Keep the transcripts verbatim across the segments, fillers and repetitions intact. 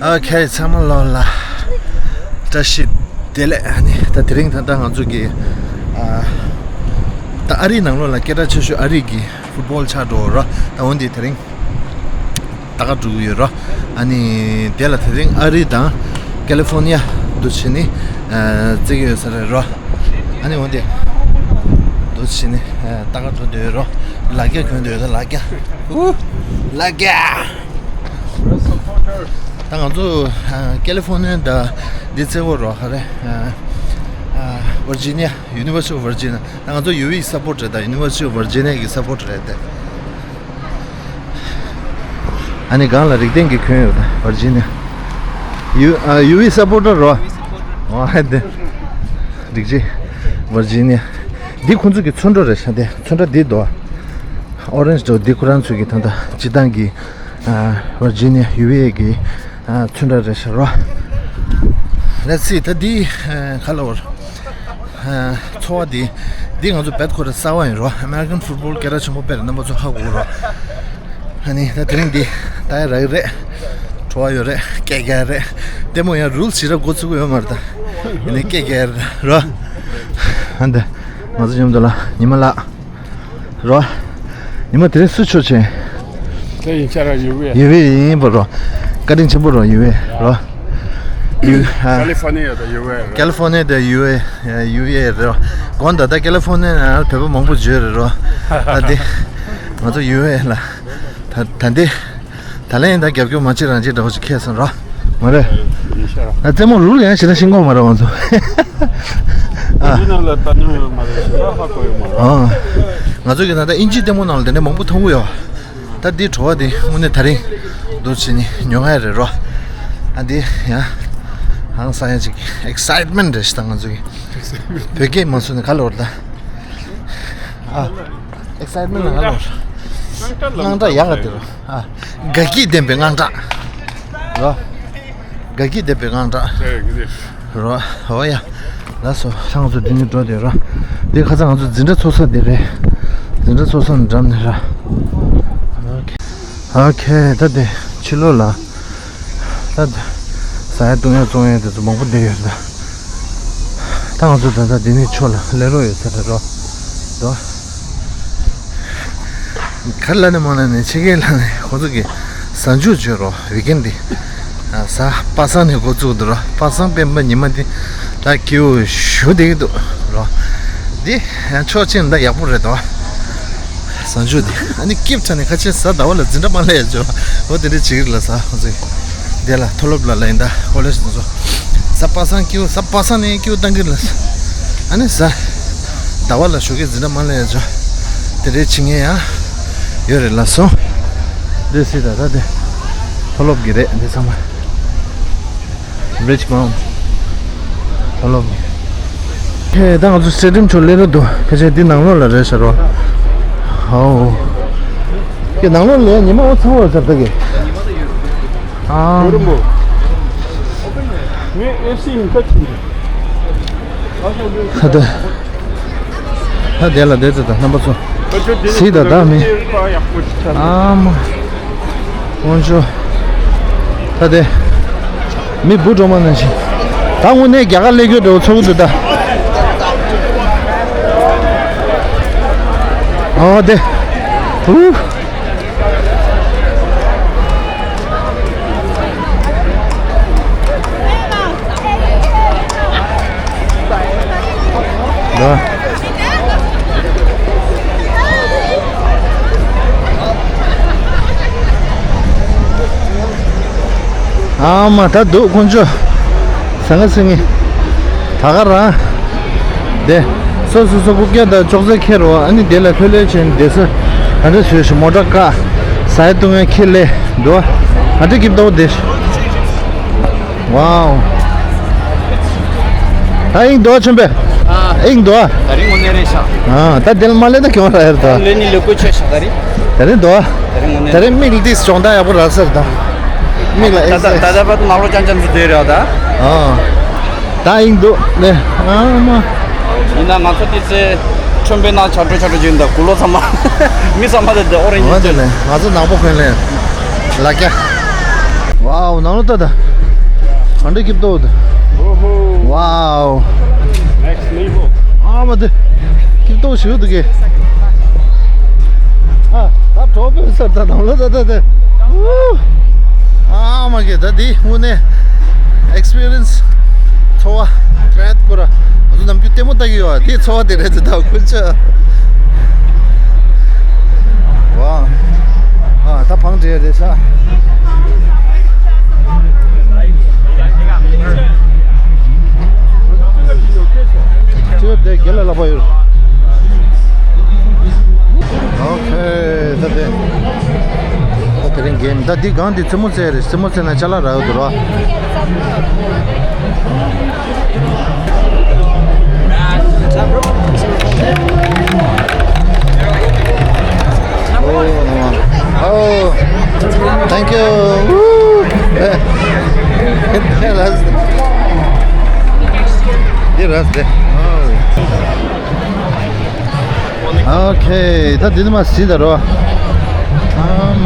ཨོ་ཁེ། ཚང་མ་ལོ་ལ་བཀྲ་ཤིས་བདེ་ལེགས། ཨ་ནི་ད་དེ་རིང་ད་ལྟ་ང་ཚོ་གི་ཨ་ད་ཨ་རིའི་ནང་ལོགས་ལ་སྐད་གྲགས་ཆེ་ཤོས་ཨ་རི་གི་ཕུཊ་བོལ་ཆགས་འགྲོ་རོ། ད་འོན་ཏེ་དེ་རིང་ད་ག་འགྲོ་གི་ཡོད་རོ། ཨ་ནི་དེ་ལ་དེ་རིང་ཨ་རི་དང་ཀེ་ལི་ཧྥོར་ནི་ཡ་འདུ་བྱེད་ནི་ཨ་རྩེ་གི་ཡོད་ས་རེད་རོ། ཨ་ནི་འོན་ཏེ་འདུ་བྱེད་ནི་ཨ་ད་ག་འགྲོ་འདོད་ཡོད་རོ། ལ་རྒྱ་གོན་འདོད་ཡོད། ད་ལ་རྒྱ། ཨུ། ལ་རྒྱ། ད་ང་ཚོ་ཨ་ཀེ་ལི་ཧྥོར་ནི་ཡ་དང་འདི་རྩེ་བོ་རོ། ཧ་རེ་ཨ་ཨ་ཝར་ཇི་ནི་ཡ། University of Virginia། ད་ང་ཚོ་ཡུ་ཝི་སཔོར་ཊར་རེད། ད་University of Virginia་གི་སཔོར་ཊར་རེད་དེ། ཨ་ནི་སྒང་ལ་རིག་ལྡན་གྱིས་གྱོན་ཡོད། ད་ཝར་ཇི་ནི་ཡ། ཡུ་ཨ་ཡུ་ཝི་སཔོར་ཊར་རོ། ཨོ་ཧེ་དེ། རིག་ཅི། ཝར་ཇི་ནི་ཡ། འདི་ཁོང་ཚོ་གི་ཚོན་ཁྲ་རེད་ཤག་དེ་ཚོན་ཁྲ་འདི་དོ། ཨོ་རེན་ཇི་དོ། འདི་ཁོ་རང་ཚོ་གི་ད་ལྟ་སྤྱི་བཏང་གི་ཨ་ཝར་ཇི་ནི་ཡ་ཡུ་ཝི་ཨེ་གི་ཨ་ཚོན་ཁྲ་རེད་ཤག་རོ། Let's see། ད་འདི་ཨ་ག་ལ་བར་ཨ་ཚོ་བ་འདི་འདི་ང་ཚོ་བེད་ཁོ་ར་གསར་བ་ཡིན་རོ། American football་སྐད་གྲགས་ཆེན་པོ་དཔེ་རེད། རྣམ་པ་ཚོ་ཧ་གོ་གི་རོ། ཨ་ནི་ད་དེ་རིང་འདི་ད་ཡ་རག་གི་རེད། བྲོ་བ་ཡོད་རེད། སྐད་རྒྱག་རེད། ལྟད་མོ་ཡང་རུལ་ཞེ་དྲག་འགོ་ཚུགས་ཀྱི་ཡོད་མ་རེད། ད་ཡིན་ནའི་སྐད་རྒྱག་རེད་རོ། ཨ་འདི་ང་ཚོ་མཉམ་དུ་ལ་ཉི་མ་ལགས། རོ། ཉི་མ་དེ་རིང་སུ་ཆོག་ཆེན། དེ་ཡིན་ཆ་ར་ཡུ་ཝེ། ཡུ་ཝེ་ཡིན་པ་རོ། བཀའ་དྲིན་ཆེན་པོ་རོ། ཡུ་ཝེ་རོ། ཡུ་ཨ། ཀ་ལི་ཧྥོར་ནི་ཡ་དང་ཡུ་ཝེ་རེད། ཀ་ལི་ཧྥོར་ནི་ཡ་དང་ཡུ་ཝེ། ཡུ་ཝེ་རོ། དགོངས་དག་ད་ཀ་ལི་ཧྥོར་ནི་ཡ་ནང་བོད་པ་མང་པོ་བརྗོད་རེད་རོ། ཨ་དེ། ང་ཚོ་ཡུ་ཝེ་ལ། ད་ད་འདི། ད་ལན་ད་རྒྱབ་སྐྱོར་མ་བྱེད་རང་བྱེད་འདྲ་བོ་ཞིག་ཁེལ་སོང་རོ། མ་རེད། ཡིན་ཤག་ར། ཨ་རྩེད་མོ་རུལ་ཡང་ཞེ་དྲག་ཤེས་ཀྱི་མ་རེད་ང་ཚོ། ཨ། འདི་ནང་ལ་ལྟ་མྱོང་ཡོད་མ་རེད། ཞེ་དྲག་ཧ་གོ་ཡོད་མ་རེད། ཨ། ང་ཚོ་གི་ད་ལྟ་དབྱིན་ཇིའི་ལྟད་མོ་ནང་ལ་དེ་འདྲ་མང་པོ་མཐོང་གི་ཡོད། ད་འདི་བྲོ་བ་དེ་དངོས་གནས་ད་རིང་འདུག་བྱས་ནས་ཉོ་ཡ་རེད་རོ། ཨ་འདི་ཡང་ཧང་སང་ཡ་ཅིག་ཨེག་སའིཊ་མེན་ཊི་རེད་ཤག་ད་ང་ཚོ་གི། བོད་སྐད་མ་སོང་ནས་ག་ལ་བར་ད། ཨ། ཨེག་སའིཊ་མེན་ཊི་ལ་ག་ལ་བར། དངངས་སྐྲག་ཡག་ག་དེ་རོ། ཨ། དགའ་སྐྱིད་ལྡན་པའི་དངངས་སྐྲག་རོ། དགའ་སྐྱིད་ལྡན་པའི་དངངས་སྐྲག་རོ། ཨོ་ཡ། ལགས་སོ། ད་ང་ཚོ་འདི་ནས་འགྲོ་བསྡད་རོ། འདི་ཁ་སང་ང་ཚོ་འཛིན་གྲྭ་ཚོགས་ས་འདི་རེད། འཛིན་གྲྭ་ཚོགས་ས་འགྲམ་ནས་ར། ཨོ་ཁེ། ད་དེ་ཕྱི་ལོགས་ལ། ད་ཟ་ཡ་བཏུང་ཡ་བཙོང་ཡ་དེ་ཚོ་མང་པོ་བསྡད་ཡོད་རེད་ད། ད་ང་ཚོ་ད་ལྟ་འདི་ནས་ཕྱོགས་ལ་སླེབས་རོགས་ཡོད་ས་རེད་རོ། དོ། ག་རེ་ལབ་ནས་མ་ལབ་ནས་ཕྱི་རྒྱལ་ལ་ནས་ཁོ་ཚོ་གི་གཟའ་མཇུག་བརྗོད་རོགས་ཝིག་ཨེན་འདི། གཟའ་པ་སངས་ནས་འགོ་བཙུགས་འདུག་རོགས། པ་སངས་སྤེན་པ་ཉི་མ་འདི་ད་སྐྱིད་པོ་ཞེ་པོ་བསྡད་ཀྱི་འདུག་རོགས། འདི་ཕྱོགས་གཅིག་ནས་ད་ཡག་པོ་རེད་དོ། གཟའ་མཇུག་འདི་ཨ་ནི་སྐྱིད་པོ་ཆགས་ནས་ཁ་ཆེ་གཟའ་ཟླ་བ་ལ་འཛིན་གྲྭ་མ་སླེབས་ཡ་བྱོས། འོ་དེ་འདྲ་བྱེད་ཀྱི་རེད་ལ་གཟའ་ཁོ་ཚོ་གི། དེ་ལ་མཐོ་སློབ་ལ་ལ་ཡིན་ད་ཀོ་ལེཇ་དེ་ཚོ། གཟའ་པ་སངས་སྐྱིད་པོ། གཟའ་པ་སངས་ནས་སྐྱིད་པོ་བཏང་གི་ལ། ཨ་ནི་གཟའ་ཟླ་བ་ལ་ཞོགས་ཀས་འཛིན་གྲྭ་མ་སླེབས་ཡ་བྱོས། དེ་འདྲའི་བྱེད་མཁན་ཡང་ཡོད་རེད་ལགས་སོ། འདི་སྲིད་ད་ད་དེ་མཐོ་སློབ་ཀྱི་རེད་འདི་ཚང་མ། Richmond། ཨོ་ལོ། ཧེ། ད་ང་ཚོ་སི་ཊེ་ཌི་ཡམ་ཕྱོགས་སླེབས་རེད་འདུག་ཕལ་ཆེར་འདི་ནང་ལོགས་ལ་རེད་ཤག་རོ། ཧའོ། ཀྱེ་ནང་ལོགས་ལ་ཉི་མ་འོ་ཚ་བོ་ཚར་ད་གི། ཨ། ད་ལྟ། ད་དེ་ལ་བསྡད་ཚེ་ད་རྣམ་པ་ཚོ། གཟིགས་དང་ད་མི། ཨ་མ། དཀོན་མཆོག་ད་དེ། མི་འབུ་སྒྲོལ་མ་ནང་བཞིན། ད་དངོས་གནས་རྒྱ་གར་སླེབས་རྒྱུ་འདྲ་བོ་ཚོར་གི་འདུག་ད། ཨོ་དེ། ཧུ། ད། ཨ་མ་ད་འདུག་དཀོན་མཆོག་ཟང་ངེ་ཟིང་ངེ། ད་ག་རང་། དེ། སོ་སོ་སོ་སྐུ་སྐྱ་དང་ཅོག་ཙེ་ཁྱེར་རོ། ཨ་ནི་དེ་ལ་ལྷོད་ལྷོད་བྱས་ནས་བསྡད་ས། ག་འདྲ་བཟོས་ཤིག་མོ་ཊ་བཀག་ཟ་ཡ་བཏུང་ཡ་ཁྱེར་སླེབས་འདུག་ཨ་འདྲ་སྐྱིད་པོ་བསྡད་ཤག་ཝའོ། ད་ཨིང་འདུག་ཨ་ཆོམ་པས། ཨ། ཨིང་འདུག་ཨ། ད་རིང་དངོས་གནས་རེད་ཤག་ཨ་ད་དེ་ལ་མ་སླེབས་ད་གྱོང་རག་ཡ་རེད་ད། ལས་ནི་ལས་ཀོ་ཆོད་ཤག་ད་རིང་། ད་རིང་འདུག་ཨ། ད་རིང་དངོས་གནས། ད་རིང་མིག་ལ་ཏིས་སྦྱོང་བརྡར་ཡག་པོ་རག་ས་རེད་ད། མིག་ལ་ད་ད་ད་ད་བར་དུ་ནང་ལོགས་རྐྱང་རྐྱང་དུ་བསྡད་རེད་ད། ཨ། ད་ཨིང་འདུག་ལེ། ཨ་མ། ཡིན་ན་ང་ཚོ་དེ་ཚེ་ཁྲོན་པའི་ནང་ཆ་འགྲོ་ཆ་འགྲོ་བྱས་ད་གུ་ལོ་ཚང་མ། མི་ཚང་མ་དེ་དེ་ཨོ་རེན་ཇི། འོ་དེ་ལེ་ང་ཚོ་ནག་པོ་གོན་ལེ། ལ་ཀྱ། ཝའོ། ཨའོ་ནང་ལོ་ལྟ་ད། ག་འདྲ་སྐྱིད་པོ་འདུག་ཨོ་ཧོ། ཝའོ། Next level. ཨ་མ་དེ། སྐྱིད་པོ་ཞིག་འདུག་གས། ཨ་ད་གྲོགས་པོ་སར་ད་ནང་ལོ་ལྟ་ད་དེ། ཨ་མ་གེ་ད་དེ་དངོས་གནས་ཨེག་སི་པི་རི་ཡན་སི། ཚོར་བ་ཀྲད་ཁོ་ར། ང་ཚོ་ནམ་རྒྱུན་ལྟད་མོ་ལྟ་གི་ཡོད་ཨ། དེ་ཚོར་བ་དེ་རེད་ཟེར་ད་ཁུ་ཆ། ཝའོ། ཨ་ད་བང་འགྲིལ་རེད་ཤག་ཅིའུ་དེ་རྒན་ལ་ལབ་པ་ཡོད། ཨོ་ཁེ། ད་དེ། ད་དེ་རིང་རྒན་ད་འདི་སྒང་འདི་རྩེད་མོ་རྩེ་རེད། རྩེད་མོ་རྩེ་ན་ཅ་ལག་རག་ཡོད་འདུག་ར། Oh, thank you. Woo. Here, that's the, here, that's the. Oh. Okay, ད་འདི་ནི་མ་སྲིད་ད་རོ། ཨམ།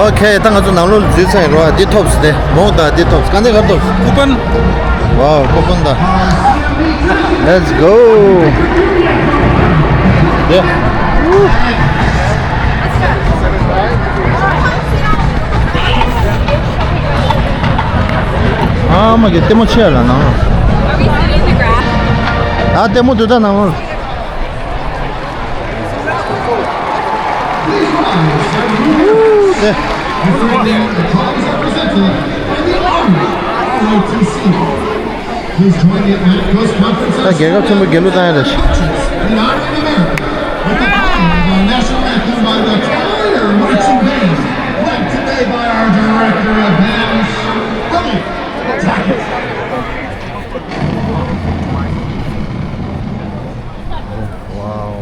Okay, ད་ང་ཚོ་ནང་ལོགས་ལ་འཛུལ་ཚར་ཡིན་རོ། འདི་ཐོབ་སི་དེ་མོག་དང་འདི་ཐོབ་སི་གང་དེ་གར་ཐོབ་སི། ཀུ་པན། Wow, ཀུ་པན་ད། Let's go. དེ། ཨ་མ་གི་ལྟད་མོ་ཆེ་ལ་ནང་ལོགས། ཨ་ལྟད་མོ་དུས་ད་ནང་ལོགས། དེ། Please join the Atlantic Coast Conference. ད་རྒྱལ་ཁབ་ཆེན་པོ་རྒྱལ་གླུ་བཏང་ཡ་རེད། The honorary member with the playing of our national anthem by the Choir Marching Band, led today by our director of dance, Willie Tackett. Wow.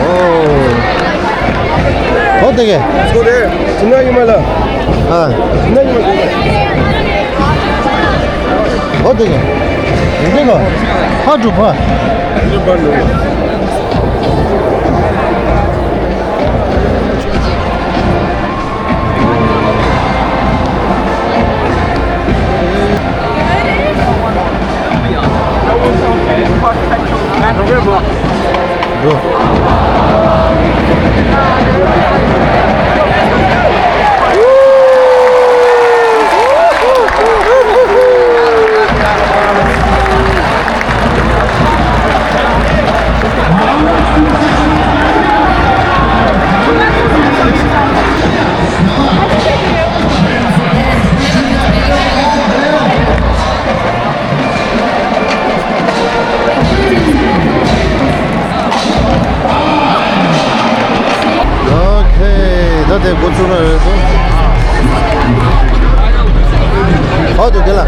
ཨོ། ཨོ་དེ་གས། སོ་རེ། ཅི་ན་ཡི་མ་ལ། ཨ། ཅི་ན་ཡི་མ་ལ། ཨོ་དེ་གས། ཡིན་དེ་གོ། ཕ་འགྲུ་ཕ། འགྲུ་ཕ་འགྲུ། ཨོ་ཁེ། ད་དེ་འགོ་བཙུགས་ན་རེད་དོ། ཨོ་དེ་དེ་ལ།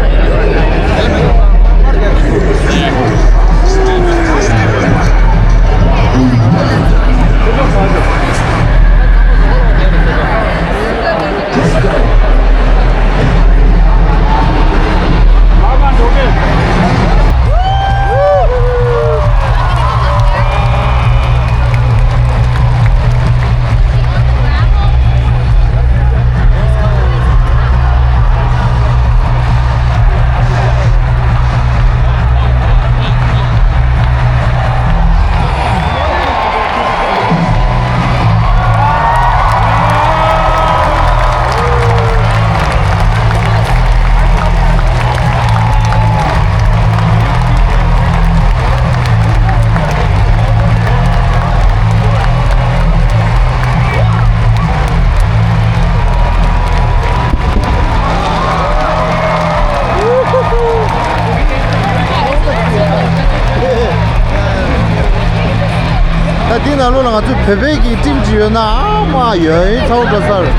ད་འདི་ནང་ལོགས་ལ་ང་ཚོ་བོད་པའི་གི་ཊིམ་ཅིག་ཡོད་ན་ཨ་མ་ཡོད་ཡིན་ཚ་བོ་འགྲོ་ས་རེད།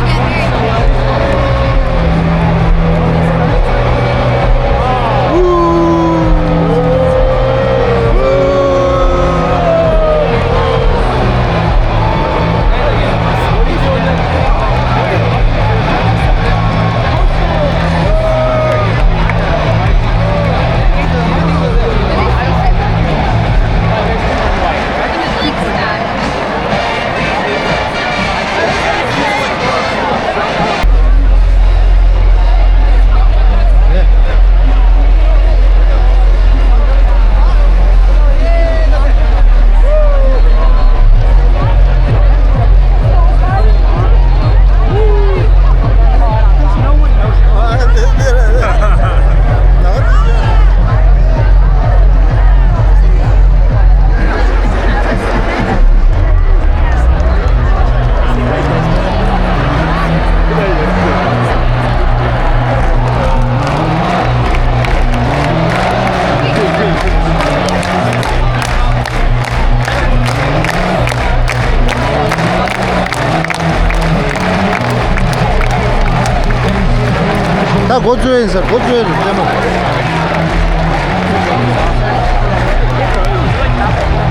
འགོ་བཙུགས་ཡིན་ཟེར། འགོ་བཙུགས་ཡིན་ལྟད་མོ།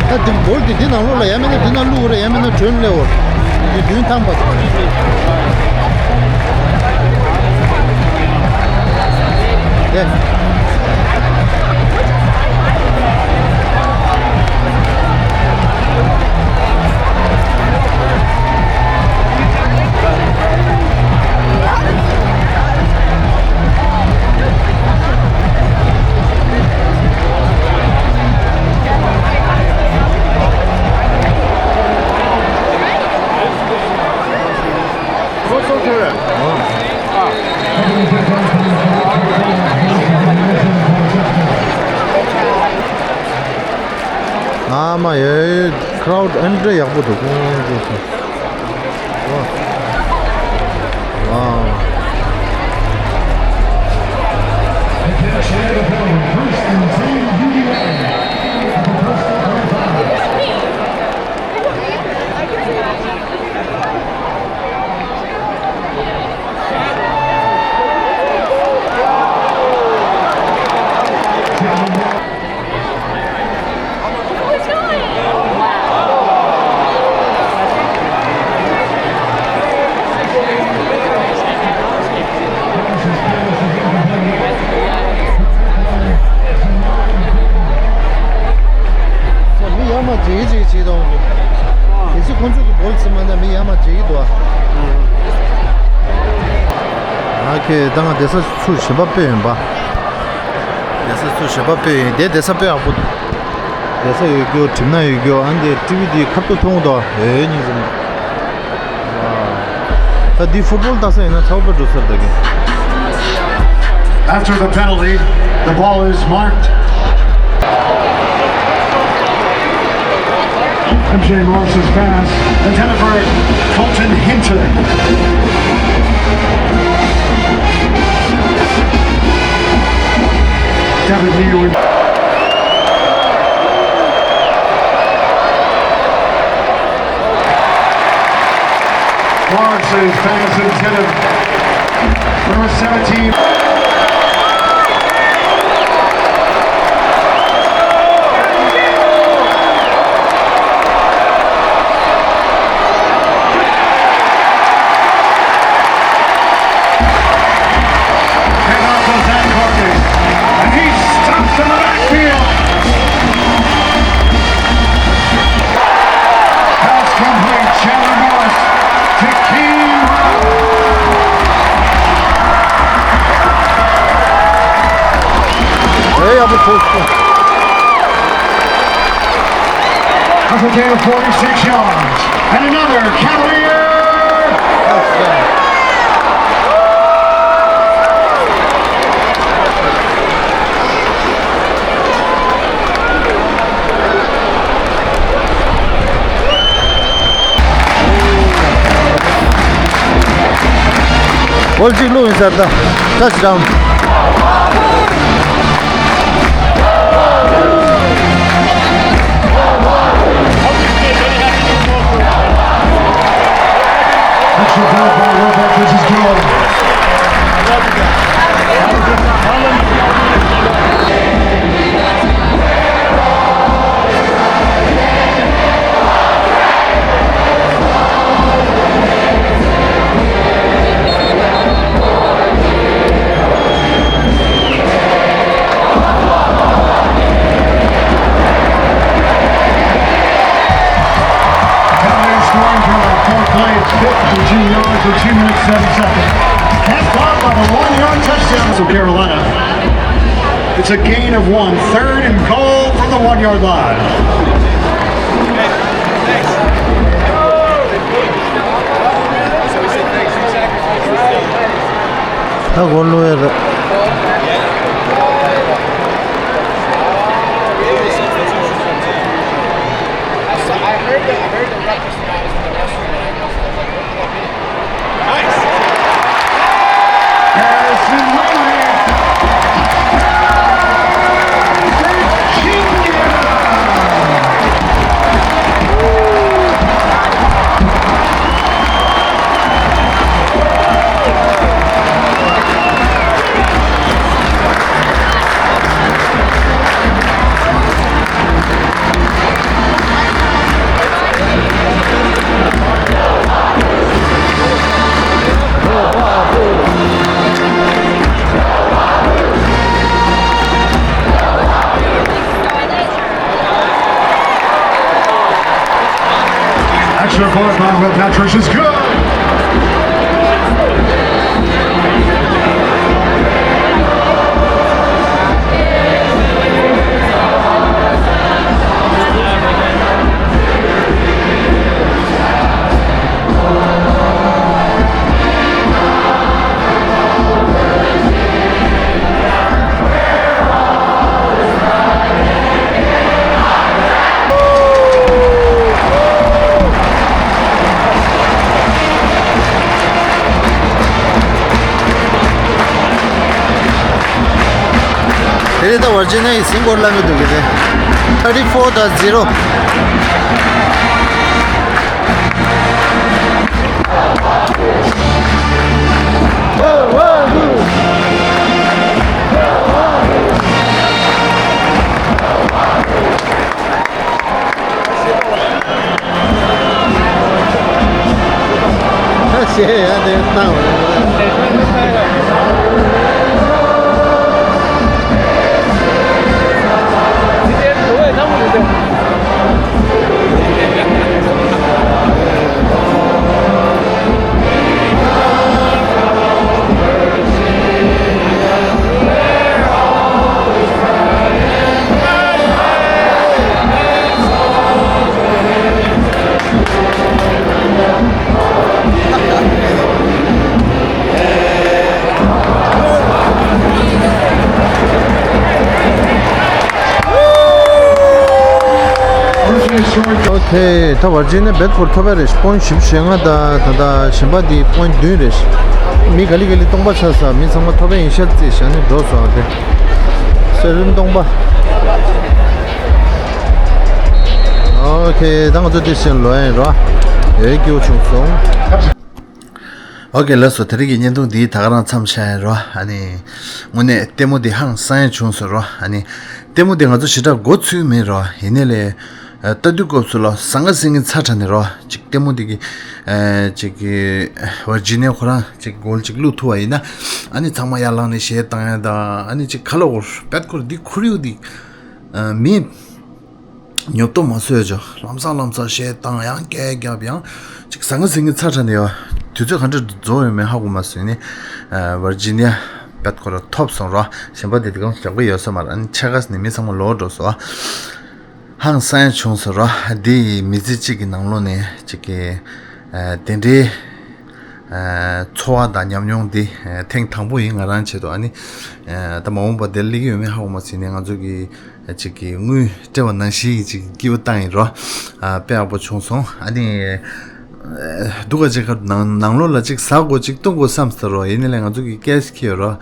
ད་འདི་འགོར་གྱི་འདི་ནང་ལོགས་ལ་ཡང་མིན་ན་འདི་ནང་བླུགས་རེད། ཡང་མིན་ན་གྲོན་སླེབས་འོར། འདི་མདུན་ཐང་པ་དེ། ཨ་མ་ཡོད། ཁྲའུ་ཌི་ཨ་ནི་འདྲ་ཡག་པོ་འདུག་ཁོང་ཚོ། ཝ། ཝ། མི་ཡར་མར་འགྲིལ་གྱི་འགྲིལ་གྱི་བྱེད་དང་། གལ་སྲིད་ཁོང་ཚོ་གི་བོལ་ཚིམ་མ་ན་མི་ཡར་མར་འགྲིལ་གྱི་འདུག་ཨ། ཨ་ཁེ་ད་ང་བསྡད་ས་ཚུར་གཞན་པ་སྤོས་ཡིན་པ། བསྡད་ས་ཚུར་གཞན་པ་སྤོས་ཡིན། དེ་བསྡད་ས་དཔེ་ཡག་པོ་འདུག་བསྡད་ས་ཡོད་རྒྱུ། གྲིབ་ནག་ཡོད་རྒྱུ། ཨ་ནི་དེ་ཊི་ཝི་དེ་ཁ་ཐུག་མཐོང་འདུག་ཨེ་སྙིང་རྗེ་མོ། ད་འདི་ཕུཊ་བོལ་ལྟ་ས་ཡིན་ན་ཚ་བོ་དཔེ་འགྲོ་ས་རེད་ད་གི། After the penalty, the ball is marked. M J Morris's pass, intended for Colton Hinton. Devin Nealon. Morris's pass intended. Number seventeen. Came out for Zach Corkins, and he's stuffed in the backfield. Pass complete, Chandler Morris to Keen Brown. Hey, I'm a coach. That's a gain of forty-six yards. And another Cavalier. འོལ་གཅིག་བླུགས་ཡིན་ཟེར་ད། Touchdown. Extra point by Western Texas Joe. Cavaliers scoring try, fourth play, it's fifth and two yards with two minutes, seven seconds. Cast off on a one-yard touchdown. So Carolina, it's a gain of one, third and goal from the one-yard line. ད་གོ་ལོ་ཡ་རེད། Sure, qualified, well, Patricia is good. དེ་རེད། ད་ཝར་ཇི་ནི་ཡའི་ཟིང་སྐོར་ལ་མི་འདུག་གི་རེད། thirty four to zero། ཁ་ཤས་ཡང་དེ་བཏང་བ་རེད། ཨོ་ཁེ། ད་ཝར་ཇི་ནི་ཡ་བེད་ཕོར་ཐོབ་པ་རེད། པོན་བཞི་བཅུ་ཞེ་ལྔ་དང་ད་ལྟ་གཞན་པ་འདི་པོན་བདུན་རེད། མི་ག་ལེ་ག་ལེ་སྟོང་པ་ཆགས་ས། མི་ཚང་མ་ཐོབ་པ་ཡིན་ཤག་ཅེས་བྱས་ནས་འགྲོ་སོང་། དེ་གསེར་རིན་སྟོང་པ། ཨོ་ཁེ། ད་ང་ཚོ་དེ་བཞིན་ལོས་ཡིན་རོ། ཡོད་སྐྱིད་པོ་བྱུང་སོང་། ཨོ་ཁེ། ལགས་སོ། དེ་རིང་གི་བརྙན་ཐུང་འདི་ད་ག་རང་མཚམས་བཞག་ཡིན་རོ། ཨ་ནི་དངོས་གནས་ལྟད་མོ་འདི་ཧང་སང་ཡ་བྱུང་སོང་རོ། ཨ་ནི་ལྟད་མོ་འདི་ང་ཚོ་ཞེ་དྲག་མགོ་ཚོས་མེད་རོ། ཡིན་ནའི་ལས་ལྟ་དུས་སྐབས་སུ་ལ་ཟང་ངེ་ཟིང་ངེ་ཚ་དྲགས་ནས་རོ། ཅིག་ལྟད་མོ་འདི་གི་ཅིག་གི་ཝར་ཇི་ནི་ཡ་ཁོ་རང་ཅིག་གོལ་ཅིག་བླུགས་ཐུབ་པ་ཡིན་ན། ཨ་ནི་ཚང་མ་ཡར་ལངས་ནས་གཞས་བཏང་ཡ་དང་། ཨ་ནི་ཅིག་ཁ་ལོ་བར་བེད་ཁོར་འདི་ཁོར་ཡུག་འདི་མི་ཉོབ་ཏོ་མ་བཟོས་ཅོ། ལམ་སང་ལམ་སང་གཞས་བཏང་། ཡང་སྐད་རྒྱབ། ཡང་ཅིག་ཟང་ངེ་ཟིང་ངེ་ཚ་དྲགས་ནས་ཡོད། དུས་ཚོད་ག་འདྲ་རྫོགས་ཡོད་མེད་ཧ་གོ་མ་སོང་། ནི་ཝར་ཇི་ནི་ཡ་བེད་ཁོ་ར་ཐོབ་སོང་རོ། གཞན་པ་དེ་དེ་གང་ཞག་པ་ཡོད་ས་མ་རེད། ཨ་ནི་ཕྱེད་ཀ་ནི་མི་ཚང་མ་ལོག་འགྲོ་སོང་། ཧང་སང་ཡ་བྱུང་སོང་རོ། འདི་མི་ཚེ་གཅིག་གི་ནང་ལོགས་ནས་ཅིག་གི་དེ་འདྲའི་ཚོར་བ་དང་ཉམས་མྱོང་འདི་ཐེངས་དང་པོ་ཡིན། ང་རང་ཆེད་དུ། ཨ་ནི་ད་མ་འོངས་པ་དེར་སླེབས་ཀྱི་ཡོད་མེད་ཧ་གོ་མ་སོང་། ནི་ང་ཚོ་གི་ཅིག་གི་དངུལ་སྤྲད་པ་ནང་བཞིན་གྱི་ཅིག་སྐྱིད་པོ་བཏང་ཡིན་རོ། ཨ། དཔེ་ཡག་པོ་བྱུང་སོང་། ཨ་ནི་སྡུག་ག་ཅིག་ཁ་ནང་ནང་ལོགས་ལ་ཅིག་ཟ་དགོས་ཅིག་བཏུང་དགོས་བསམ་སོང་རོ། ཡིན་ནའི་ལས་ང་ཚོ་གི་ཀེ་ཤི་ཡོད་རོ།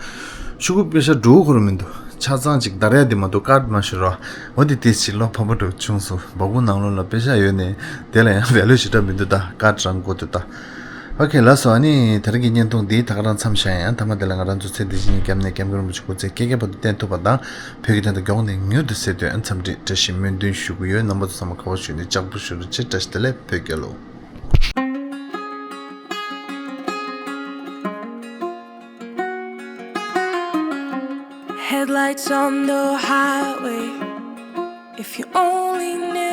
ཤོག་གུ་པེ་ཤ་འགྲོ་གི་རོ་མི་འདུག་ཆ་ཚང་ཅིག་བརྡར་ཡ་དེ་མ་གཏོགས་ཀར་མ་ཤོར་རོ། འོ་དེ་དེ་ཅིག་བློ་ཕམ་པོ་འདྲ་བྱུང་སོང་། སྦ་ཁུག་ནང་ལོགས་ལ་པེ་ཤ་ཡོད་ནའི་དེ་ལ་ཡང་ཝེ་ལུ་ཞེ་དྲག་མི་འདུག་ད་ཀར་རང་དགོས་འདུག་ད། ཨོ་ཁེ། ལགས་སོ། ཨ་ནི་དེ་རིང་གི་བརྙན་ཐུང་འདི་ད་ག་རང་མཚམས་བཞག་ཡིན། མཐའ་མ་དེ་ལ་ང་རང་ཚོ་ཚེ་འདི་ཕྱི་གཉིས་ཀྱི་སྐྱབས་གནས་སྐྱབས་མགོན་རིན་པོ་ཆེ་སྐུ་ཚེ་བསྐལ་བརྒྱའི་བར་དུ་བརྟན་ཐུབ་པ་དང་། བོད་ཀྱི་དོན་དུ་མགྱོགས་ནས་མྱུར་དུ་སེལ་དོན་འཚམས་འདྲི་བཀྲ་ཤིས་སྨོན་འདུན་ཞུ་གི་ཡོད། རྣམ་པ་ཚོ་ཚང་མ་དགའ་བ་ཞུས་ནས་ལྕགས་པོ་ཞུ་རོགས་བྱེད། བཀྲ་ཤིས་བདེ་ལེགས། བོད་རྒྱལ་ལོ། Headlights on the highway. If you only knew